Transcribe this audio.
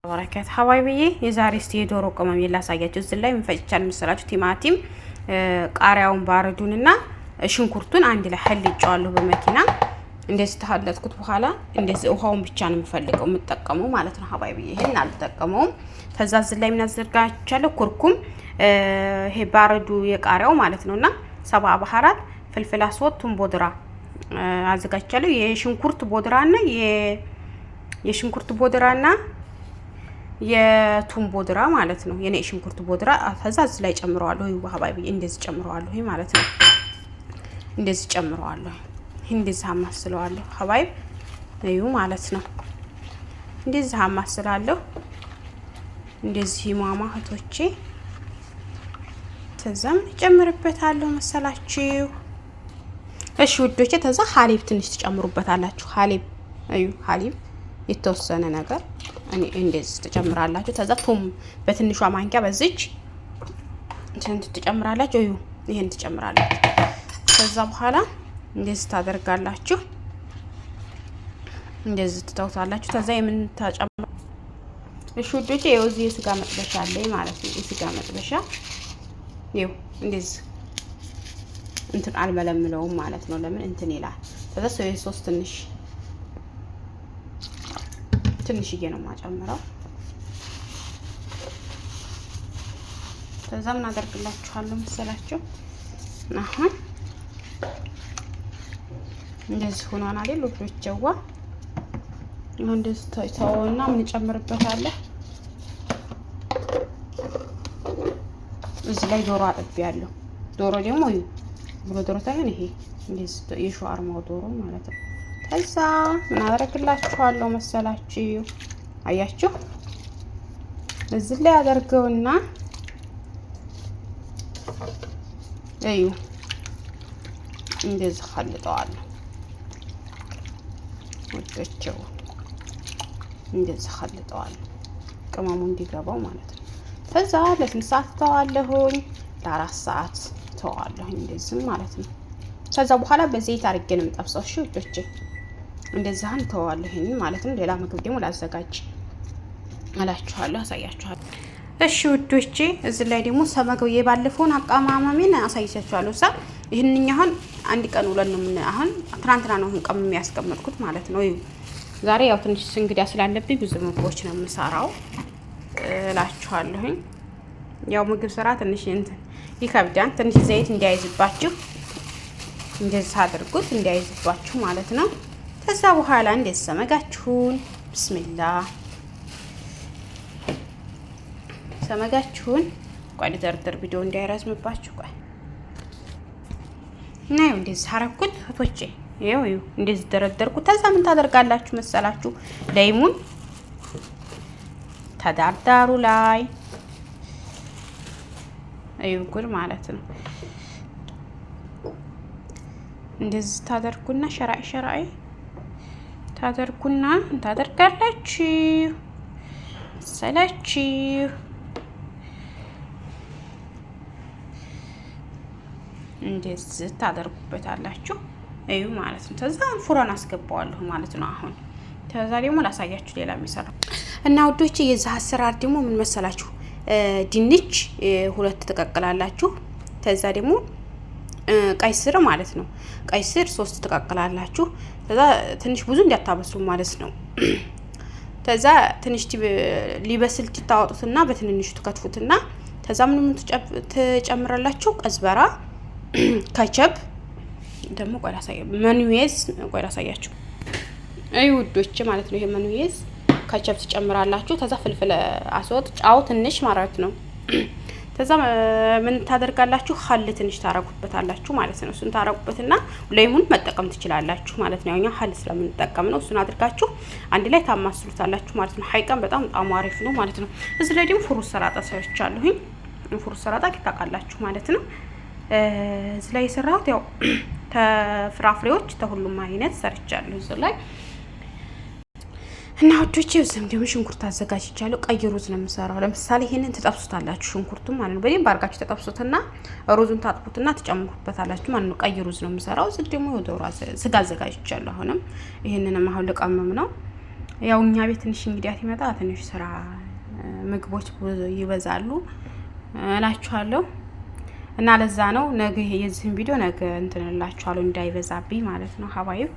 ወበረካቱ حبايبي የዛሬ እስቲ የዶሮ ቅመም ላሳያችሁ። እዚህ ላይ ምን ፈጭቻለሁ መሰላችሁ? ቲማቲም፣ ቃሪያውን፣ ባረዱንና ሽንኩርቱን አንድ ላይ ሀልጬዋለሁ በመኪና። እንደዚህ ተሀለጥኩት በኋላ እንደዚህ ውሃውን ብቻ ነው የምፈልገው የምጠቀመው ማለት ነው። حبايبي ይሄን አልጠቀመውም። ከዛ እዚህ ላይ ምን አዘጋጅቻለሁ? ኩርኩም፣ ይሄ ባረዱ የቃሪያው ማለት ነውና ሰባ بهارات፣ فلفل أسود፣ ቱም بودرة አዘጋጅቻለሁ። የሽንኩርት بودرة ና የቱም بودرة ማለት ነው። የኔ ሽንኩርት بودرة ከዛ እዚህ ላይ ጨምረዋለሁ። حبايبي እንደዚህ ጨምረዋለሁ ማለት ነው። እንደዚህ ጨምረዋለሁ። እንደዚህ አማስለዋለሁ حبايب እዩ ማለት ነው። እንደዚህ አማስላለሁ። እንደዚህ ማማ እህቶቼ ተዛም ጨምርበታለሁ መሰላችሁ። እሺ ውዶቼ፣ ተዛ حليب ትንሽ ትጨምሩበታላችሁ። حليب እዩ፣ حليب የተወሰነ ነገር እኔ እንደዚህ ትጨምራላችሁ። ተዛ ቱም በትንሿ ማንኪያ በዚች እንትን ትጨምራላችሁ። እዩ ይሄን ትጨምራላችሁ። ከዛ በኋላ እንደዚህ ታደርጋላችሁ። እንደዚህ ትተውታላችሁ። ከዛ የምን ታጨምራ እሺ ውዶቼ፣ ይኸው እዚህ የስጋ መጥበሻ አለኝ ማለት ነው። የስጋ መጥበሻ ይኸው እንደዚህ እንትን አልመለምለውም ማለት ነው። ለምን እንትን ይላል። ከዛ ሰው ሶስት ትንሽ ትንሽዬ ነው የማጨምረው። ከዛ ምን አደርግላችኋለሁ መሰላችሁ? አሁን እንደዚህ ሆኗል አይደል? ውዶቼዋ አሁን እንደዚህ ተወውና ምን እጨምርበታለሁ? እዚህ ላይ ዶሮ አጥቤያለሁ። ዶሮ ደግሞ እዩ ብሎ ዶሮ ሳይሆን ይሄ እንደዚህ የሸዋርማው ዶሮ ማለት ነው። ከዛ ምን አደርግላችኋለሁ መሰላችሁ? አያችሁ እዚህ ላይ አደርገውና እዩ እንደዚህ ኸልጠዋለሁ። ወደቸው እንደዚህ ኸልጠዋለሁ፣ ቅመሙ እንዲገባው ማለት ነው። ከዛ ለስንት ሰዓት ተዋለሁኝ? ለ4 ሰዓት ተዋለሁኝ እንደዚህ ማለት ነው። ከዛ በኋላ በዘይት አድርጌ ነው የምጠብሰው። እሺ ውዶቼ እንደዛን ተዋለሁ ይሄንን ማለት ነው። ሌላ ምግብ ደግሞ ላዘጋጅ እላችኋለሁ፣ አሳያችኋለሁ። እሺ ውዶቼ እዚህ ላይ ደግሞ ሰመገው የባለፈውን አቀማመሜን አሳይቻችኋለሁ። ሳ ይህንኛ አሁን አንድ ቀን ውለን ነው ምን አሁን ትናንትና ነው አሁን ቀምሜ ያስቀመጥኩት ማለት ነው። ዛሬ ያው ትንሽ እንግዳ ስላለብኝ ብዙ ምግቦች ነው የምሰራው እላችኋለሁኝ። ያው ምግብ ስራ ትንሽ እንትን ይከብዳል። ትንሽ ዘይት እንዲያይዝባችሁ እንደዚህ አድርጉት፣ እንዲያይዝባችሁ ማለት ነው። ከዛ በኋላ እንደዚህ ሰመጋችሁን بسم الله ሰመጋችሁን ቆይ ልደርድር፣ ቪዲዮ እንዳይረዝምባችሁ። ቆይ እና ይኸው እንደዚህ አረኩት እህቶቼ፣ ይኸው ይኸው እንደዚህ ደረደርኩት። ከዛ ምን ታደርጋላችሁ መሰላችሁ? ليمون ተዳርዳሩ ላይ እዩ ጉድ ማለት ነው። እንደዚህ ታደርጉና ሸራኢ ሸራኢ ታደርጉና ታደርጋላችሁ ሰላችሁ እንደዚህ ታደርጉበታላችሁ። እዩ ማለት ነው። ከዛ فرن አስገባዋለሁ ማለት ነው። አሁን ከዛ ደግሞ ላሳያችሁ ሌላ የሚሰራ እና ውዶች፣ የዚህ አሰራር ደግሞ ምን መሰላችሁ? ድንች ሁለት ትቀቅላላችሁ። ከዛ ደግሞ ቀይ ስር ማለት ነው። ቀይ ስር ሶስት ትቀቅላላችሁ። ከዛ ትንሽ ብዙ እንዲያታበስሉ ማለት ነው። ከዛ ትንሽ ሊበስል ትታወጡትና በትንንሹ ትከትፉትና ከዛ ምን ምን ትጨምራላችሁ? كزبرة፣ ከቸብ ደግሞ ቆይ ላሳያ፣ መኑዌዝ ቆይ ላሳያችሁ። አይ ውዶች ማለት ነው። ይሄ መኑዌዝ ከቸብ ትጨምራላችሁ። ከዛ فلفل أسود፣ ጫው ትንሽ ማለት ነው። ከዛ ምን ታደርጋላችሁ? خل ትንሽ ታረጉበታላችሁ ማለት ነው። እሱን ታረጉበትና ليمون መጠቀም ትችላላችሁ ማለት ነው። ያው خل ስለምንጠቀም ነው። እሱን አድርጋችሁ አንድ ላይ ታማስሉታላችሁ ማለት ነው። ሀይቀን በጣም ጣሙ አሪፍ ነው ማለት ነው። እዚህ ላይ ደግሞ fruit ሰላጣ ሰርቻለሁኝ። fruit ሰላጣ ታውቃላችሁ ማለት ነው። እዚህ ላይ የሰራሁት ያው ተፍራፍሬዎች ተሁሉም አይነት ሰርቻለሁ እዚህ ላይ እና ውዶቼ እዚህም ደግሞ ሽንኩርት አዘጋጅቻለሁ። ቀይ ሩዝ ነው የምሰራው። ለምሳሌ ይሄንን ትጠብሱታላችሁ፣ ሽንኩርቱ ማለት ነው። በደንብ አድርጋችሁ ተጠብሱትና ሩዙን ታጥቡትና ትጨምሩበታላችሁ ማለት ነው። ቀይ ሩዝ ነው የምሰራው። እዚህ ደግሞ የዶሮ ስጋ አዘጋጅቻለሁ። አሁንም ይሄንንም አሁን ልቀምም ነው። ያው እኛ ቤት ትንሽ እንግዲያ ሲመጣ ትንሽ ስራ ምግቦች ይበዛሉ እላችኋለሁ። እና ለዛ ነው ነገ የዚህን ቪዲዮ ነገ እንትን እላችኋለሁ እንዳይበዛብኝ ማለት ነው حبايب።